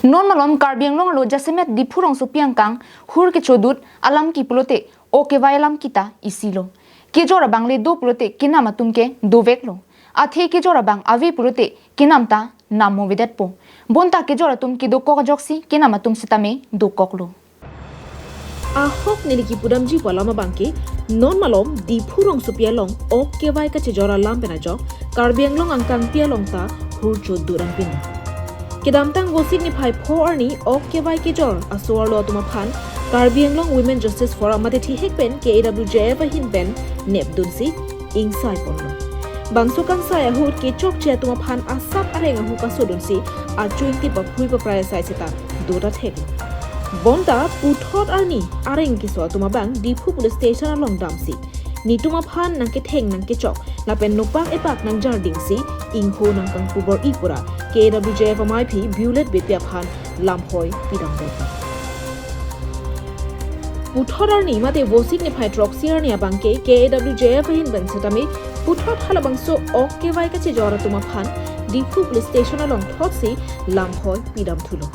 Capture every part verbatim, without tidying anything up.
Non malom Karbi Anglong arlo jasemet Diphu rongsopi angkang hur kechodut alam ke pulote ok kevai alam kita isilo. Kejor abang le do pulote kenam atum ke doveklo. Athe kejor abang ave pulote kenam ta nam movedetpo. Bonta kejor atum kedokok ajoksi kenam atum sitame dokoklo. Ahok neli kipudamji pu alam abang ke, non malom Diphu rongsopi along ok kevai kachejor alam pen ajok Karbi Anglong angkangpi along ta hur chodut an pini. Kedamtang Vosik niphai pho arni ok kevai kejor aso arlo atum aphan Karbi Anglong Women Justice Forum mate thihek pen K A W J F ahin pen nepdunsi ingsai ponlo. Bangso kangsai ahut kechokche atum aphan asap areng ahu kasodunsi achuingti paphui paprai asai seta dota theklo. Bonta puthot arni areng keso atum abang Diphu Police Station along damsi netum aphan nangketheng nangkechok lapen nopak epak nangjardingsi ingho nangkangpu bor-i pura K A W J F amaiphi Violet Beypi aphan lamhoi pidamdet. Puthot arni mate Vosik niphai throksi arni abang ke K A W J F ahin pen setame puthot halabangso ok kevai kachejor atum aphan Diphu Police Station along thotsi lamhoi pidamthulo.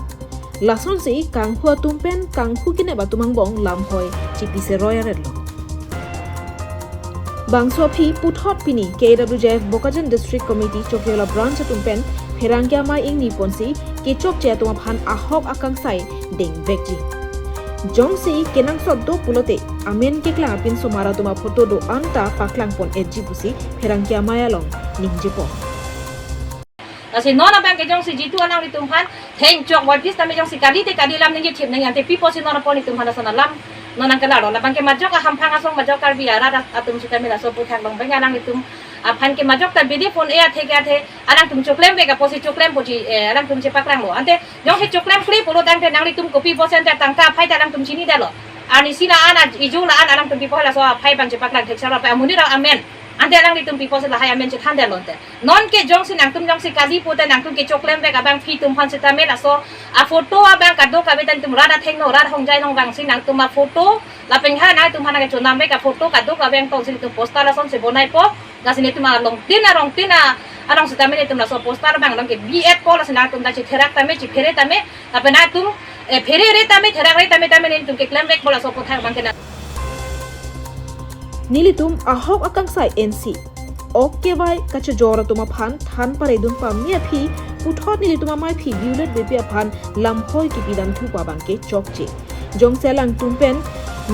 Lasonsi kanghu atum pen kanghu kenep atum angbong lamhoi chipiseroi aretlo. Bangso aphi puthot pini K A W J F Bokajan District Committee Chokihola Branch atum pen pherangke amei ingni ponsi kechokche atum aphan ahok akangsai dengvekji. Jongsi kenangsot do pulote amen keklang apinsomar atum aphoto do-an ta paklang pon-etji pusi pherangke amei along ningjepo. Lasi non abang ke jongsi jitu alanglitum aphan thengchok voiphis tame jongsi kali te kali lam ningje chip ningje ante pi apotsi non apor netum aphan ason alam non nangkalarlo. Labang ke majok ahamphang asong majok Karbi arat atum sitame laso aputhak long abang alanglitum aphan ke majok ta bidi phone e athe ke athe alangtum choklemvek apotsi choklempo ji, eh, alangtum chepaklanglo. Ante jongsi choklemkle pulo tangte nanglitum kopi apotsi ante tangka aphai ta alangtum chinidetlo. Arnisi la-an, ijo la-an alangtum pi apotsi laso aphai abang chepaklang thekseroi pe amonit amen. Ante alanglitum pi apotsi lahai amen chethandetlo ante. Non ke jongsi nangtum jongsi kali pute nangtum kechoklemvek abangpi atum aphan sitame laso aphoto abang kadokave ta netum rat athengno rat hongjai nongbangsi nangtum aphoto lapen ha nangtum aphan nangkechonamvek aphoto kadokave angtongsi netum poster asonsi bonaipo. Lasi netum alongtin arongtin a along sitame netum laso poster abang along ke bi-etpo lasi nangtum ta chetherak tame chephere tame lapen nangtum, eh, pherere tame therakre tame tame netum keklemvekpo laso aputhak abang ke na. Nelitum ahok akangsai ensi ok kevai kachejor atum aphan than paredun pame aphi puthot nelitum amaiphi Violet Beypi aphan lamhoi kipidamthu pu abang ke chokche. Jongsi alangtum pen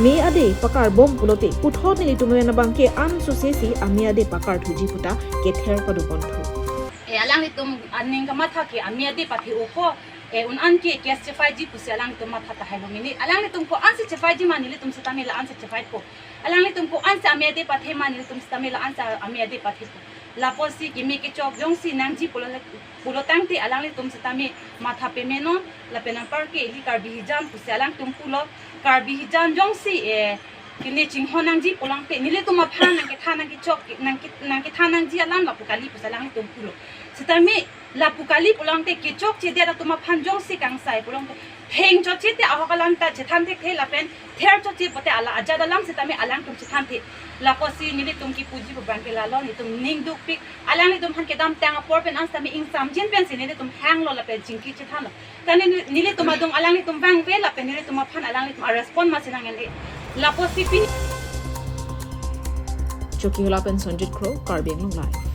me ade pakarbom pulote puthot nelitum pen abang ke ansose si ame ade pakarthuji puta kether padoponthu. E alanglitum aning kamatha ke ame ade pathe-opo. E un-an ke case chephaiji pusi alangtum matha tahai lo mini. Alanglitum ko-ansi chephaiji ma nelitum sitame la-ansi chephaikok. Alanglitum ko-ansi ame ade pathe ma nelitum sitame la-ansi ame ade pathepo. Lapusi kimi kechok jongsi nangji pulo, pulo tangte alanglitum sitame matha pemenon lapen anparke ili Karbi hijan pusi alangtum pulo. Karbi hijan jongsi, eh, kene chinghon nangji pulo tangte nelitum aphan nangkethan nangkechok nangke, nangkethan nangji alam lapu kali pusi alangtum pulo. Sitame lapu kali pulo tangte kechokchedet atum aphan jongsi kangsai pulo tangte thengchotche te ahok alam ta chethan thekthe lapen therchotche pote ala ajat alam sitame alangtum chethanthe. Lapusi nelitum kipuji pu abang ke lalo netum ning dukpik. Alanglitum aphan kedamtang apor pen an sitame ingsamjin pensi nelitum hanglo lapen chingki chethanlo. Tane neli, nelitum adung alanglitum vangve lapen nelitum aphan alanglitum arrespond masi nang-en-e. Lapusi pini. Chokihola pen Sonjit Kro, Karbi Anglong Live.